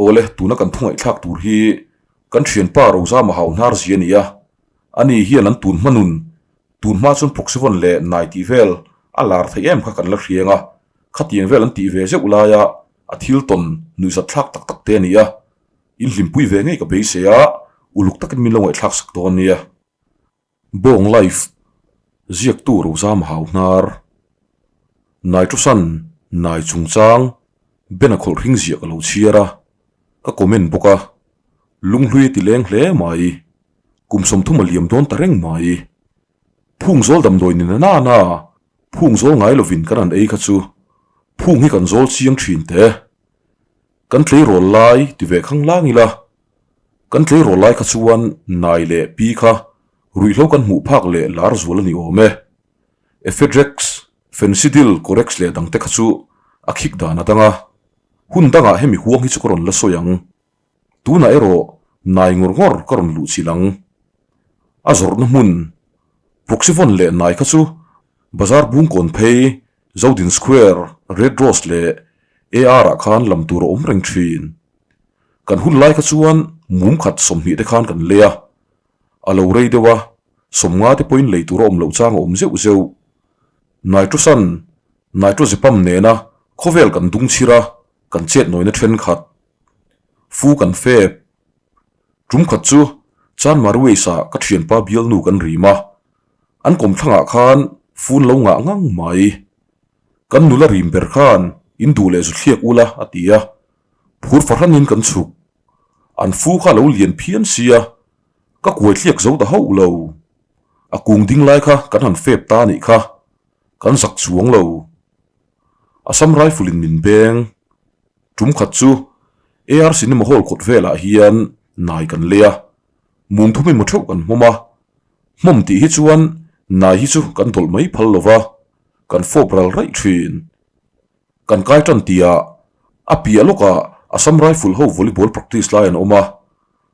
Awle, tuna kan thungaihthlak tur hi kan thianpa Rozama Hauhnar zia a ni a, ani hian an tun hma nun, tun hma chuan Proxyvon leh Nai tih vel a lar theih em kha kan la hriang a, khatiang vel an tih ve zeuh laia a thil tawn nuihzat thlak tak tak te a ni a, in hlimpui ve ngei ka beisei a, uluk takin min lo ngaihthlak sak dawn nia. Bawng Life ziaktu Rozama Hauhnar, Nitrosan Nai chungchang Ben-a khawlh hring ziah ka lo chhiar a, ka comment bawk a, lunghlui a ti leng hle mai, kum 30 a liam dawn ta reng mai. Phung zawl damdawi ni na na, phung zawl ngai lovin kan han ei kha chu phung hi kan zawl chiang thin teh. Kan tleirawl lai ti ve khang lang ila, kan tleirawl lai kha chuan nai leh pi kha ruihhlo kan hmuh phak leh lar zual a ni awm e. Ephedrex, Phensidyl, Corex leh dangte kha chu a khik dan a dang a, hun dangah hemi huang hi chu ka rawn la sawi ang. Tunah erawh nai ngawr ngawr ka rawn luh chilh ang. A zawrhna hmun, Proxyvon leh nai kha chu Bazar Bungkawn phei, Zodin Square, Red Rose leh AR ah khan lam tur a awm reng thin. Kan hun lai kha chuan mum khat 20 te khan kan lei a, a lo rei deuh a, 50 te pawhin lei tur a awm loh chang a awm zeuh zeuh. Nitrosan, Nitrozepam nena khawvel kan dung chhir a, kan chet nawina thenkhat. Fu kan fep. Tum khat chu Chanmar Ways ah ka thianpa bialnu kan rim a, an kawmthlangah khan fun lo ngah ngang mai. Kan nula rim ber khan in duh leh zu thliak ula a ti a, phur fahranin kan chhuk. An fu kha a lo lian phian sia, ka kuai thliak zo ta hauh lo. A kung ding lai kha kan han fep ta anih kha, kan zak chuang lo. Assam Rifle in min beng. Tum khat chu AR Cinema Hall kawt velah hian nai kan lei a, mum thum emaw theuh kan hmawm a. Hmawm tih hi chuan nai hi chu kan dawlh mai phal lo va, kan fawp ral raih thin. Kan kai tan tihah a piah lawkah Assam Rifle ho volleyball practice lai an awm a,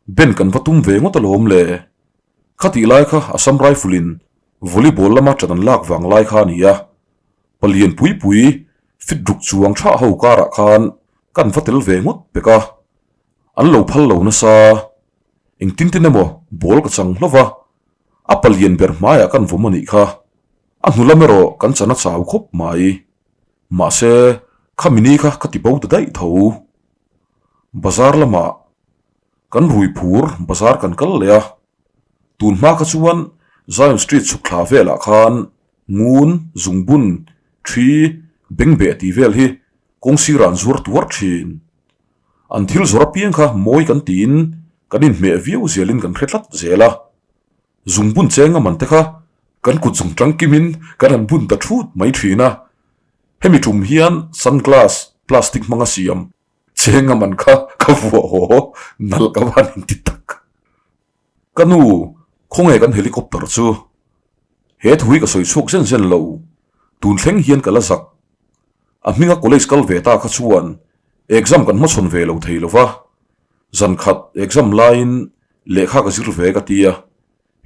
ben kan va tum ve ngawt alawm le. Khatih lai kha Assam Rifle in volleyball lama ṭan an lak vang lai kha a ni a, Palian pui pui fit ruk chuang thah ho karah khan kan va tel ve ngawt pek a, an lo phal lo nasa. Engtin tin emaw ball ka chang hlauh va, a palian ber hmaiah kan vawm a nih kha. A hnu lam erawh kan chan a chau khawp mai. Mahse, khami ni kha ka ti bo ta daih tho. Bazar lamah kan rui phur bazar kan kal leh a, tun hma kha chuan Zion Street chhuk thla velah khan Ngun, zungbun, thi, bengbeh tih vel hi kawng sirah an zuar tuar thin. An thil zawr apiang kha mawi kan tiin kan inhmeh viau zelin kan hre tlat zel a. Zungbun cheng a man te kha kan kut zung tangkimin kan han bun ta thut mai thin a. Hemi tum hian sunglass plastic hmanga siam cheng a man kha ka vuah haw nalh ka van inti tak. Ka nu, khawnge kan helicopter chu? He thu hi ka sawi chhuak zen zen lo, tun thleng hian ka la zak. A hminga college kal ve ta kha chuan exam kan hmachhawn ve lo thei lo va, zan khat exam laiin lehkha ka zir ve ka ti a,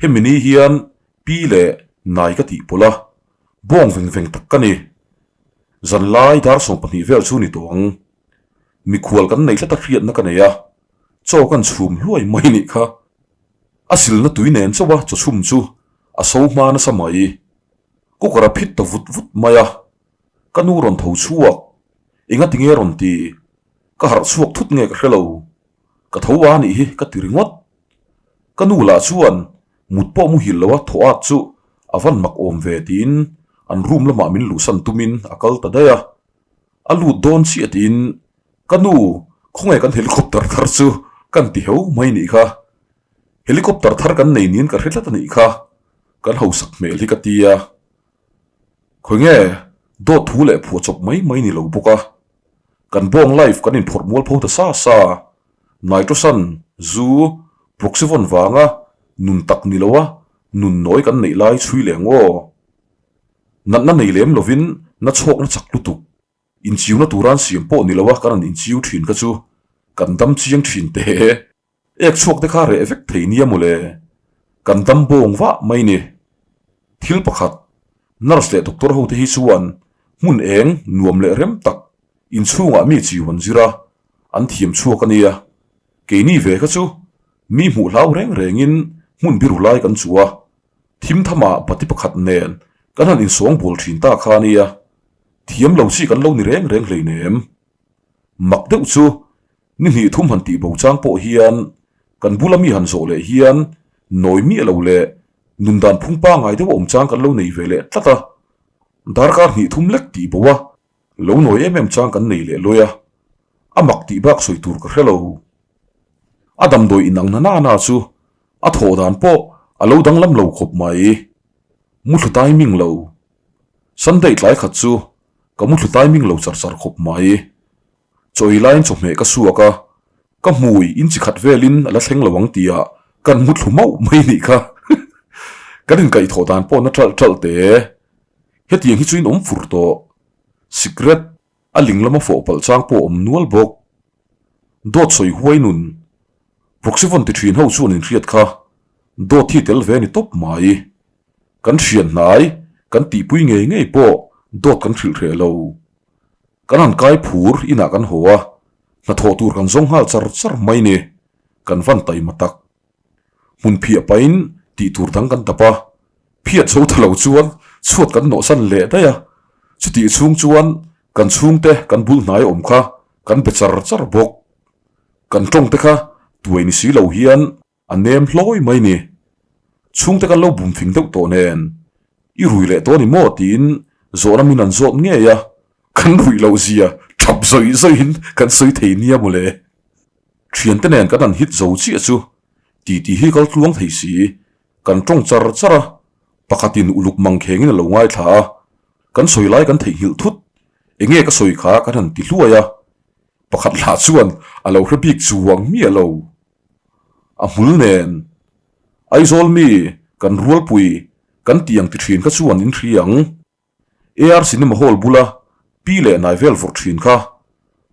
hemi ni hian pi leh nai ka tih pawlh a, bawng veng veng tak ka ni. Zan lai dar 12 vel chu ni tawh ang. Mikhual kan nei tlat a hriatna ka nei a, chaw kan chhum hluai mai nih kha. A silna tui nen chauh a chaw chhum chu a so hma nasa mai. Cooker a phit ta vut vut mai a, ka nu rawn tho chhuak, enga tinge rawn ti, ka harh chhuak thut nge ka hre lo, ka tho a nih hi ka ti ringawt. Ka nu lah chuan mut pawh muhil lo a thaw at chu a van mak awm ve tiin an room lamah min luhsan tumin a kal ta daih a. A lut dawn chiah tiin, Ka nu, khawnge kan helicopter thar chu kan ti heu mai nih kha. Helicopter thar kan nei niin ka hre tlat a nih kha, kan hausak hmel hi ka ti a. Khawnge dawt thu leh phuah chawp mai mai ni lo bawk a. Kan bawng life kan inphawrh mual pho ta sa sa. Nitrosan, zu, Proxyvon vanga nun tak ni loa nun nawi kan neih lai chhui leh ang aw. Natna nei lem lovin na chhawkna chak lutuk, inchiuna tura an siam pawh ni loa kan han inchiu thin kha chu kan dam chiang thin teh e. Ek chhuak te kha reh vek thei nia mawle. Kan dam bawng vah mai ni. Thil pakhat, nurse leh doctor ho te hi chuan hmun eng nuam leh rem tak inchhungah mi chiu an zir a. An thiam chhuak a nia. Keini ve kha chu mi hmuh hlau reng rengin hmun biru lai kan chu a, thim thamah bati pakhat nen kan han insawng bual thin ta kha a nia. Thiam lo chi kan lo ni reng reng hleinem. Mak deuh chu ni hnih thum han tih bo chang pawh hian kan bula mi han zawh leh hian nawi miah lo leh nun dan phung pangai deuh a awm chang kan lo nei ve leh tlat a. Darkar hnih thum lek tih bo a Lo nawi em em chang kan nei leh lawi a, a mak tih bak sawi tur ka hre lo. A damdawi inang na na na chu a thawh dan pawh a lo danglam lo khawp mai. Muthlu timing lo. Sunday tlai khat chu ka muthlu timing lo char char khawp mai. Chaw ei laiin chawhmeh ka suak a, ka hmui inchi khat velin a la thleng lo ang tia kan muthlu mauh mai nih kha. Kan inkaihthawh dan pawh na ṭalh ṭalh te. Hetiang hi chu in awm fur tawh. Sikret a ling lama fawh palh chang pawh a awm nual bawk. Dawt sawi huai nun. Proxyphone ti thin ho chuan inhriat kha dawt hi tel ve a ni tawp mai. Kan hriat hnai, kan tihpui ngei ngei pawh dawt kan hrilh hreh lo. Kan han kai phur inah kan haw a, hnathawh tur kan zawng nghal char char mai ni. Kan van taima tak. Hmun phiah pahin tih tur dang kan dap a, phiat chho ta lo chuan chhuat kan nawhsan leh daih a, chutih chhung chuan kan chhungte kan bul hnai awm kha kan be char char bawk. Kan tawngte kha tuai ni si lo hian a nem hlawi mai ni. Chhungte kan lo bum fing deuh tawh nen, I rui leh tawh ni maw? tiin zawhna min an zawt ngei a, kan ruih loh zia thap zawih zawihin kan sawi thei nia mawle. Thiante nen kan han hit zo chiah chu titi hi kal tluang thei si, kan tawng char char a, pakhatin uluk mang khengin a lo ngaithla a, kan sawi lai kan theihnghilh thut, enge ka sawi kha kan han ti hluai a, pakhat lah chuan a lo hre bik chuang miah lo. A hmul nen Aizawl mi kan rualpui kan tih ang ti thin kha chuan in hria ang. AR Cinema Hall bula pi leh nai vel vawrh thin kha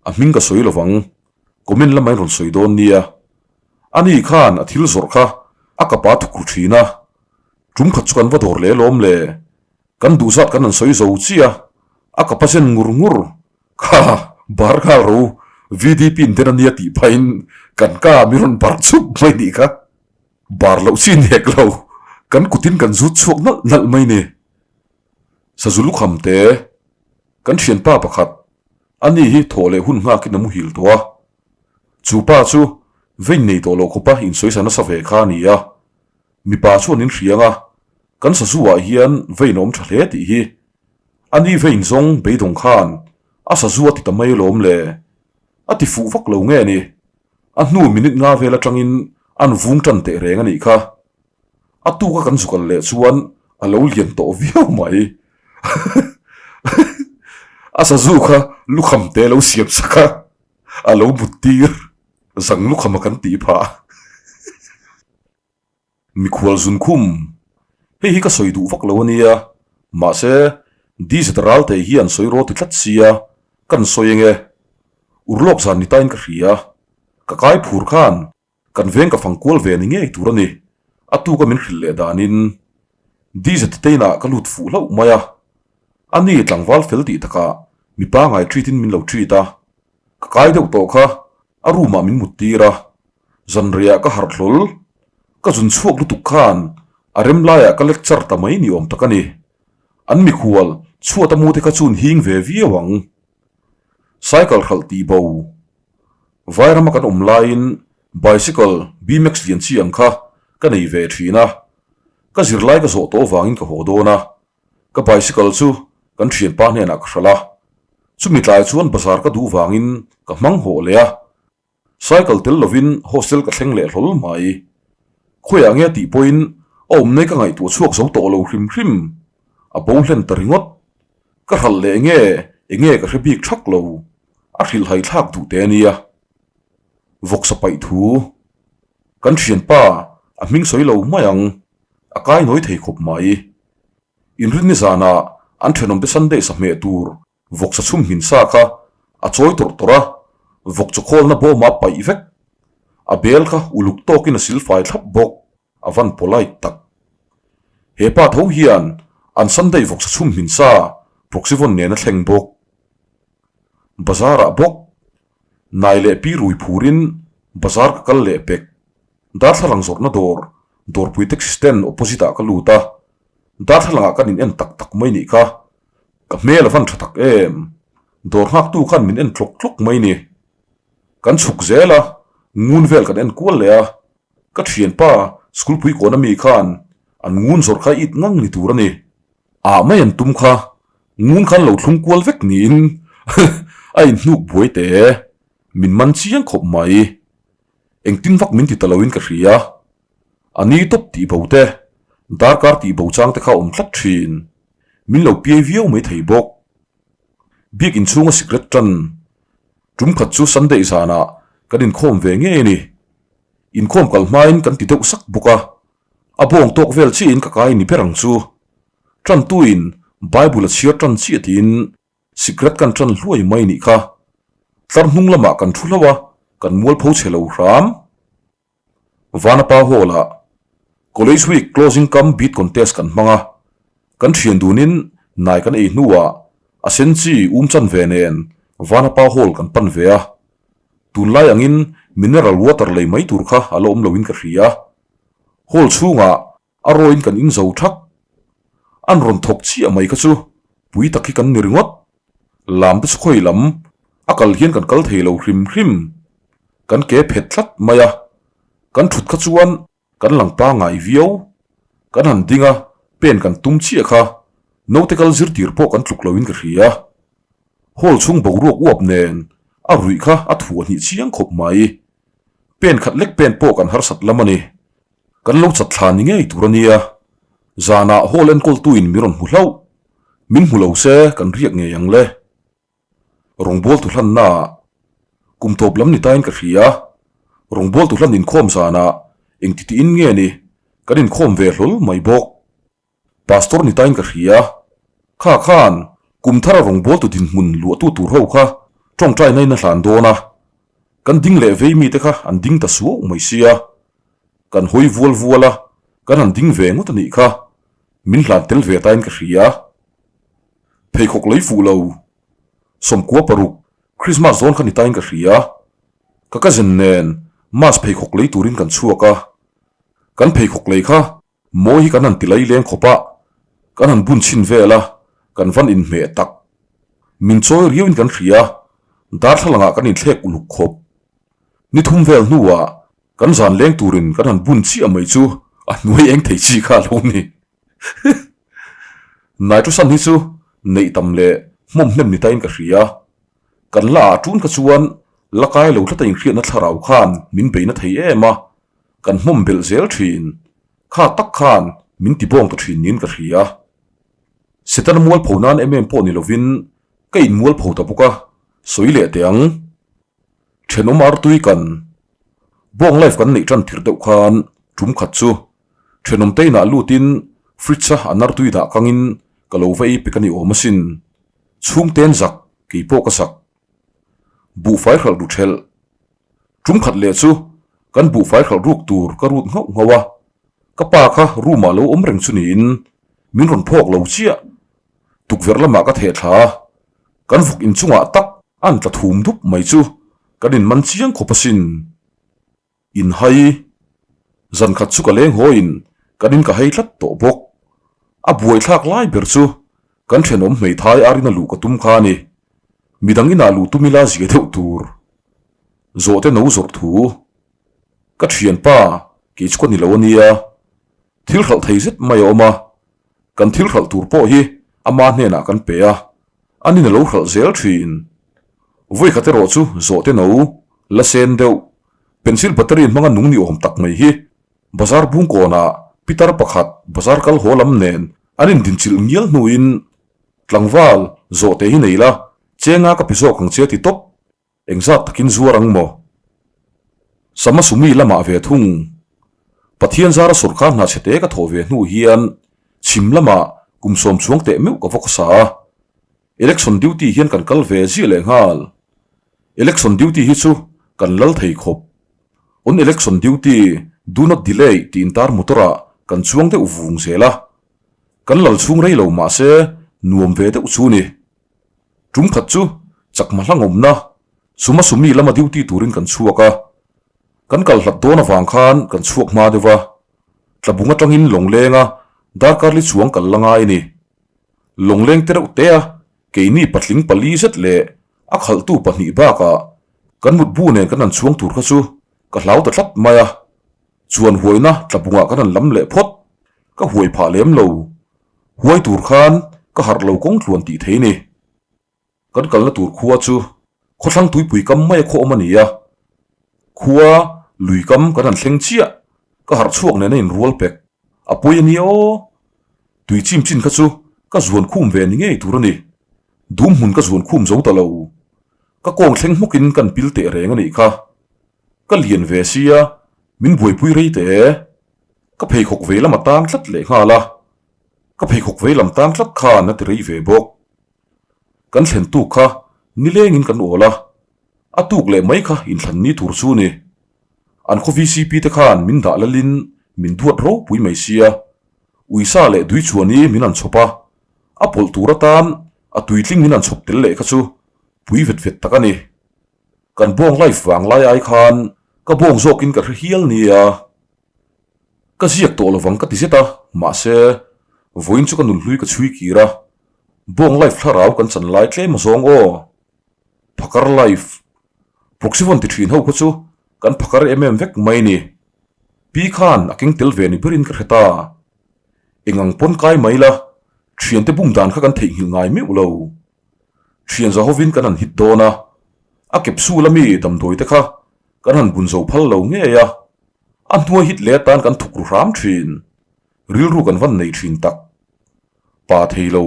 a hming ka sawi lovang, comment lamah in rawn sawi dawn nia. Ani khan a thil zawrh kha a kapa thukru thin a, tum khat chu kan va dawr leh lawm le, kan duh zat kan han sawi zo chiah a, a kapa zen ngur ngur kha bar nghal ro VDP in den ania tih phahin kan ka mi rawn bar chhup mai nih kha. Bar loh chi nek lo, kan kutin kan zut chhuak nalh nalh mai ni. Sazu lukham te, kan thianpa pakhat, ani hi thawh leh hun nghakin a muhil tawh a. Chu pa chu vein nei tawh loh khawpa insawisa nasa ve kha a ni a. Mipa chuan in hriang a, kan sazu ah hian vein a awm tha hle tih hi. Ani vein zawng beidawng khan a sazu a ti ta mai alawm le. A ti fuh vak lo nge ni? A hnu minute nga vel atangin an vung tan teh reng a nih kha. A tuka kan zukal leh chuan a lo lian tawh viau mai. A sazu kha lukham te lo siam sak a, a lo mut tir zang lukham a kan tih phah. Mikhual zunkhum, hei hi ka sawi duh vak lo a nia, mahse DZ Ralte hian sawi raw ti tlat sia, kan sawi eng e. Urlawk zan ni tain ka hria, ka kai phur khan kan veng ka fang kual ve ni ngei tur a ni, a tuka min hrilh leh danin DZ teinah ka lut fuh hlauh mai a, a ni tlangval fel tih takah mi pangai treat in min lo treat a, ka kai deuh tawh kha a room ah min mut tir a, Zanriah ka harh hlawl, ka zun chhuak lutuk khan a rem laiah ka lecture ta mai ni awm tak a ni. An mikhual chhuat a mu te kha chun hing ve viau ang. Cycle hralh tih bo. Vairama kan awm laiin bicycle BMX lian chi ang kha ka nei ve thin a, ka zirlai ka zawh tawh vangin ka haw dawn a, ka bicycle chu kan thianpa hnenah ka hralh a. Chumi tlai chuan bazar ka duh vangin ka hmang hawh leh a. Cycle tel lovin hostel ka thleng leh hlawl mai. Khawiah nge tih pawhin a awmnei ka ngaihtuah chhuak zo tawh lo hrim hrim. A bo hlen ta ringawt. Ka hralh leh nge enge ka hre bik thak lo. A hrilhhai thlak duh te ania. Vawksa paih thu. Kan thianpa a hming sawi lo mai ang. A kai nawi thei khawp mai. Inrinni zanah an thenawmte Sunday sahmeh tur Vawksa chhum hmin sa kha a chawi tawrh tawrh a, vawk chawkhawlna bawmah a paih vek. A bel kha uluk tawkin a silfai thlap bawk, a van polite tak. He pa tho hian an Sunday vawksa chhum hmin sa proxyvon nen a thleng bawk. Bazar ah bawk. Nai leh pi rui phurin bazar ka kal leh pek. Darthlalang zawrhna dawr, dawrpui taxi stand opposite ah ka lut a. Darthlalangah kan in en tak tak mai nih kha. Ka hmel a van tha tak em. Dawr nghaktu khan min en tlawk tlawk mai ni. Kan chhuk zel a, ngun vel kan en kual leh a. Ka thianpa school pui kawn ami khan an ngun zawrh kha it ngang ni tur a ni. Ah mai an tum kha, ngun khan lo thlung kual vek niin a inhnuk buai teh. Min man chiang khawp mai. Engtin vak min ti ta loin ka hria. A ni tawp tih bo te, darkar tih bo chang te kha awm tlat thin. Min lo piai viau mai thei bawk. Biak inchhunga sikret tan tum khat chu Sunday zanah kan inkhawm ve ngei a ni. Inkhawm kal hmain kan ti deuh sak bawk a, a bawng tawk vel chiahin ka kai ni ber ang chu. Tantuin Bible a chhiar tan chiah tiin sikret kan tan hluai mai nih kha. Tlar hnung lamah kan thu hlauh a, kan mualpho chhe lo hram. Vanapa Hall-ah College Week Closing Cum Beat Contest kan hmang a, kan thian dunin nai kan ei hnuah a sen chi um chan ve nen Vanapa Hall kan pan ve a. Tunlai angin mineral water lei mai tur kha a la awm loin ka hria. Hall chhungah A rawiin kan in zo thak. An rawn thawk chiah mai kha chu pui tak hi kan ni ringawt. Lam te chu khawi lam a kal hian kan kal thei lo hrim hrim. Kan ke phet tlat mai a, kan thut kha chuan kan lang pangai viau. Kan han ding a, pen kan tum chiah kha naute kal zirtir pawh kan tluk loin ka hria. Hall chhung boruak uap nen a ruih kha a thuah hnih chiang khawp mai. Pen khat lek pen pawh kan harsat lam a ni. Kan lo chat thla ni ngei tur a nia, zanah hall enkawltuin min rawn hmu hlauh. Min hmu lo se kan riak ngei ang le. Rawngbawltu hlannaah kum tawp lam ni tain ka hria. Rawngbawltu hlan inkhawm zanah engtitiin nge ni kan inkhawm ve hlawl mai bawk. Pastor ni tain ka hria. Kha khan kum thara rawngbawltu dinhmun luahtu tur ho kha tawngtai nain a hlan dawn a. Kan ding leh vei mite kha an ding ta suau mai sia. Kan hawi vual vual a, kan han ding ve ngawt a nih kha. Min hlan tel ve tain ka hria. Pheikhawk lei fuh lo. 96, Christmas dawn kha ni tain ka hria. Ka cousin nen Mass pheikhawk lei turin kan chhuak a. Kan pheikhawk lei kha Mawi hi kan han ti lai leng khawp a, kan han bun chhin vel a, kan van inhmeh tak. Min chawi riauin kan hria, darthlalangah kan inthlek uluk khawp. Ni thum vel hnuah kan zan leng turin kan han bun chiah mai chu a hnuai eng thei chi kha a lo ni. Nitrosan hi chu neih tam leh hmawm hnem ni tain ka hria. Kan la ah tun kha chuan la kai lo tlata inhriatna thlarau khan min beina thei em a, Kan hmawm belh zel thin. Kha tak khan min ti bawng ta thin niin ka hria. Setana mualpho nan em em pawh ni lovin ka in mualpho ta bawk a, sawi leh teh ang. Thenawm artui kan bawng life kan neih tan tir deuh khan tum khat chu thenawm te inah lutin fridge a an artui dah kangin ka lo va ei pek a ni awm asin. Chhungten zak kei pawh ka zak. Buhfai hralh ru thelh. Tum khat leh chu kan buhfai hralh ruk tur ka rut nghauh nghauh a, ka pa kha room ah lo awm reng chu niin min rawn phawk lo chiah. Tukverh lamah ka theh thla a, kan vuk inchungah tak an tla thum dup mai chu kan inman chiang khawp asin. In hai. Zan khat chu ka leng haw in kan in ka hei tlat tawh bawk. A buaithlak lai ber chu kan thenawm hmeithai arina luh ka tum kha a ni. Midang inah luh tum ila zia deuh tur. Zawhte no zawrh thu. Ka thianpa kei chu ka ni lo a nia. Thil hralh thei zet mai a awm a. Kan thil hralh tur pawh hi ama hnenah kan pe a, anin a lo hralh zel thin. Vawikhat erawh chu zawhte no, la sen deuh, pencil battery hmanga nung ni awm tak mai hi bazar bungkawnah pitar pakhat bazar kal haw lam nen an indinchilh ngial hnuin tlangval zawhte hi nei la, chenga ka pe zawk ang che ti tawp. Engzat takin zuar ang maw? Samasumi lamah ve thung. Pathian zara sawrkar hna chhete ka thawh ve hnu hian chhim lamah kum sawm chuang teh meuh ka va khawsa a. Election duty hian kan kal ve ziah leh nghal. Election duty hi chu kan lal thei khawp. On election duty, do not delay tih intar motor ah kan chuang deuh vung zel a. Kan lal chhung rei lo mahse nuam ve deuh chu ni. Tum khat chu chakma hlangawmna. Suma Sumi lama duty turin kan chhuak a, kan kal hlat dawn avang khan kan chhuak hma deuh a, Tlabung atangin Lawnglenga darkar li chuang kal la ngai a ni. Lawngleng te reuh te a, keini patling pali zet leh a khalhtu pahnih bakah kan mutbu nen kan han chhuang tur kha chu ka hlau ta tlat mai a, chuan huaina Tlabungah kan han lam leh phawt, ka huai phah lem lo. Huai tur khan ka harh lo kawng tluan tih thei ni. Kan kalna tur khua chu khawthlang tuipui kam mai a khaw awm a ni a, khua lui kam kan han thleng chiah, ka harh chhuak nen a inrual pek, a pawi a nia aw. Tui chim chin kha chu ka zuan khum ve ni ngei tur a ni, dum hmun ka zuan khum zo ta lo, ka kawng thleng hmawkin kan pil teh reng a nih kha. Ka lian ve sia, min buaipui rei teh e. Ka pheikhawk vei lam a tang tlat leh nghal a, ka pheikhawk vei lam tang tlat khan a ti rei ve bawk. Kan thlen tuk kha nilengin kan awl a, a tuk leh mai kha inthlan ni tur chu ni. An khaw VCP te khan min dah lalin min duat ropui mai sia, uisa leh duichuani min han chhawp a, a pawlh tur atan a tuitling min han chhawp tel leh kha chu pui vet vet tak a ni. Kan bawng life vang lai ai khan ka bawng zawkin ka hre hial nia. Ka ziak tawh lovang ka ti zet a, mahse, vawiin chu ka nunhlui ka chhui kir a, Bawng life thlarau kan chan lai tlem a zawng aw. Phakar life. Proxyphone ti thin ho kha chu kan phakar em em vek mai ni. Pi khan a keng tel ve ni berin ka hre ta. Eng ang pawn kai mai la, thiante bum dan kha kan theihnghilh ngai meuh lo. Thian za hovin kan han hit dawn a, a capsule ami damdawi te kha kan han bun zo phal lo ngei a, a hnuai hit leh atan kan thuk ru hram thin, rilru kan van nei thin tak. Pa thei lo.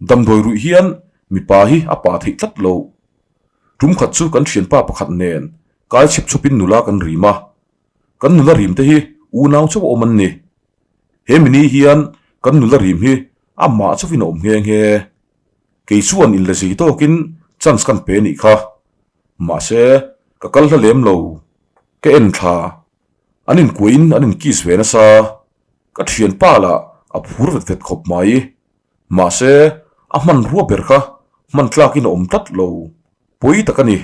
Damdawi ruih hian mipa hi a pa theih tlat lo. Tum khat chu kan thianpa pakhat nen kai chhep chhawpin nula kan rim a, kan nula rim te hi unau chauh a awm an ni. He mini hian kan nula rim hi amah chauhin a awm nghe nghe. Kei chuan inla zei tawkin chance kan pe nih kha. Mahse, ka kal hla lem lo. Ka en thla. An inkuahin an inkiss ve nasa. Ka thianpa lah a phur vet vet khawp mai. Mahse, a hmanrua ber kha hman tlakin a awm tlat lo. Pawi tak a ni.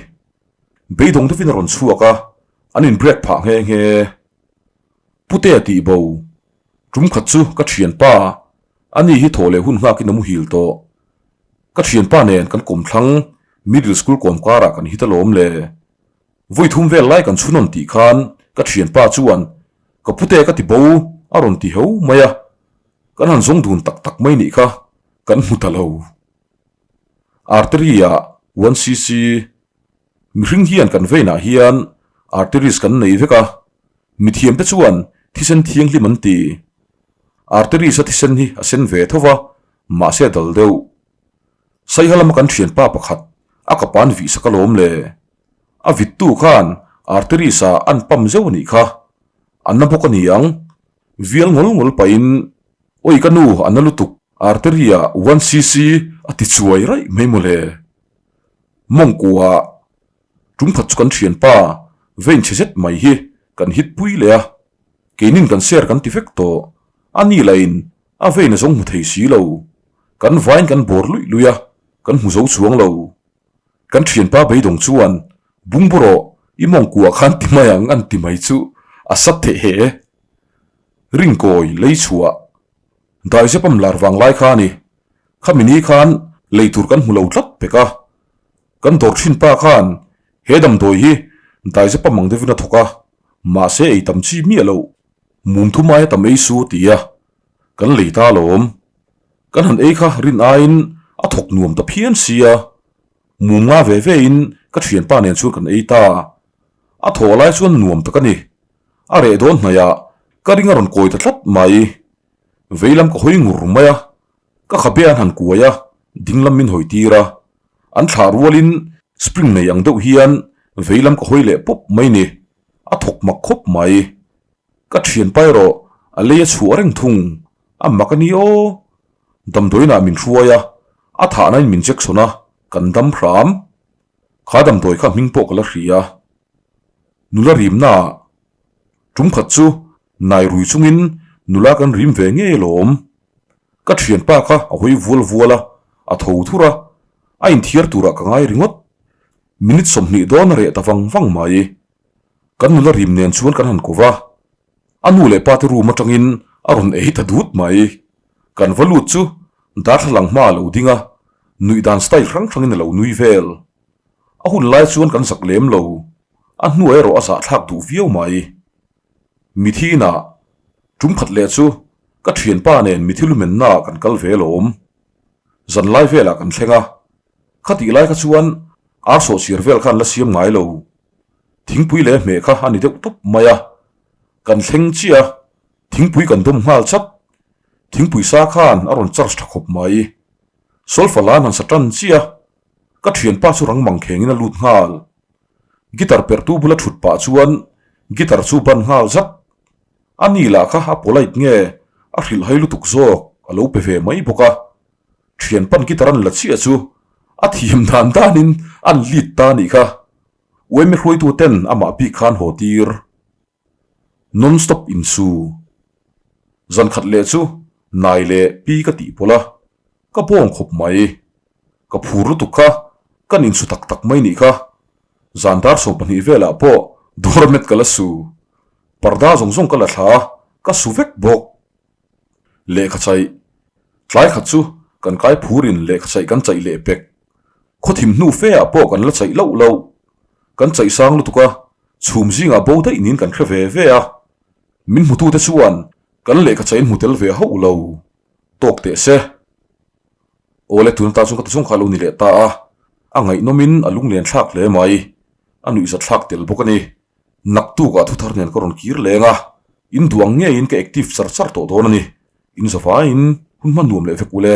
Beidawng deuhin a rawn chhuak a, an inbreak phah nghe nghe. Putea tih bo. Tum khat chu ka thianpa, ani hi thawh leh hun nghakin a muhil tawh. Ka thianpa nen kan kawmthlang Middle School kawm karah kan hit alawm le. Vawi thum vel lai kan chhun awn tih khan ka thianpa chuan ka pute ka ti bo a rawn ti heu mai a, kan han zawng dun tak tak mai nih kha kan hmu ta lo. Artery-ah one cc Mihring hian kan veinah hian arteries kan nei vek a, mithiamte chuan thisen thianghlim an ti. Arteries-a thisen hi a sen ve tho va, mahse a dal deuh. Saiha lama kan thianpa pakhat a kapan vih sak alawm le. A vittu khan arteries-ah an pump zeuh a nih kha. A na bawk a ni ang. Vial ngawl ngawl pahin, Awi ka nu, a na lutuk, artery-ah one cc a ti chuai raih mai mawle. Mawngkua tum khat chu kan thianpa vein chhe zet mai hi kan hit pui leh a, keinin kan share kan ti vek tawh, a ni lahin a vein a zawng hmu thei si lo, kan vain kan bawr luih luih a, kan hmu zo chuang lo. Kan thianpa beidawng chuan bungbu rawh i mawngkua khan ti mai ang an ti mai chu a sat theih he. Ringkawi lei chhuah daizepam lar vang lai kha a ni. Khami ni khan lei tur kan hmu lo tlat pek a, kan dawr thin pa khan he damdawi hi daizep amang deuhin a thawk a, mahse ei tam chi miah loh, mum thu maia tam ei su a ti a, kan lei ta alawm. Kan han ei kha rin aiin a thawk nuam ta phian sia, mum nga ve ve in ka thianpa nen chuan kan ei ta. A thawh lai chuan nuam tak a ni, a reh dawn hnaihah ka ring a rawn kawi ta tlat mai. Veilam ka hawi ngur mai a, Ka khabe an han kuai a, ding lam min hawi tir a. An thlah rualin spring nei ang deuh hian vei lam ka hawi leh pawp mai ni. A thawk mak khawp mai. Ka thianpa erawh a lei a chhuah reng thung. A mak a ni aw. Damdawiinah min hruai a, a thahna in min jection a, kan dam hram. Kha damdawi kha hming pawh ka la hria. Nula rimnaah tum khat chu nai rui chungin nula kan rim ve ngei alawm. Ka thianpa kha a hawi vual vual a, a tho thur a, a inthiar turah ka ngai ringawt. Minute 20 dawn a reh ta vang vang mai. Kan nula rim nen chuan kan han ko va, a nu leh pa te room atangin a rawn ei ta dut mai. Kan va lut chu darthlalang hma a lo ding a, nuih dan style hrang hrangin a lo nui vel. A hun lai chuan kan zak lem lo, a hnuai erawh a zahthlak duh viau mai. Mithi inah tum khat leh chu ka thianpa nen mithi lumenna ah kan kal ve alawm. Zanlai velah kan thleng a, khatih lai kha chuan ar sawhchir vel kha an la siam ngai lo. Thingpui leh hmeh kha a ni deuh tawp mai a, kan thleng chiah a, thingpui kan dawm nghal chat. Thingpui sa khan a rawn charge tha khawp mai. Solfa lan han sa tan chiah a, ka thianpa chu rang mang khengin a lut nghal. Guitar perhtu bula thut pah chuan guitar chu ban nghal zat. A ni lah kha a polite nge a hrilh hai lutuk zawk a lo pe ve mai bawk a. Thianpan guitar an la chiah chu a thiam dan danin an lead ta a nih kha. Uaime hruaitu ten amah bik khan haw tir. Non stop insu. Zan khat leh chu nai leh pi ka tih pawlh a, ka bawng khawp mai. Ka phur lutuk kha, kan insu tak tak mai nih kha. Zan dar 12 velah pawh doormat ka la su. Parda zawng zawng ka la thla a, ka su vek bawk. Lehkha chaih. Tlai khat chu kan kai phurin lehkha chaih kan chaih leh pek. Khawthim hnu fe ah pawh kan la chaih loh loh. Kan chaih sang lutuk a, chhum zingah bo daih niin kan hre ve ve a. Min hmutute chuan kan lehkha chaih an hmu tel ve hauh lo. Tawk teh se. Awle tun ata chuan ka ti zawng kha a lo ni leh ta a, a ngaihnawmin a lunglen thlak hle mai. A nuihzat thlak tel bawk a ni. Naktukah thuthar nen ka rawn kir leng a, in duh ang ngeiin ka active char char tawh dawn a ni. In zavaiin hun hman nuam leh vek ule.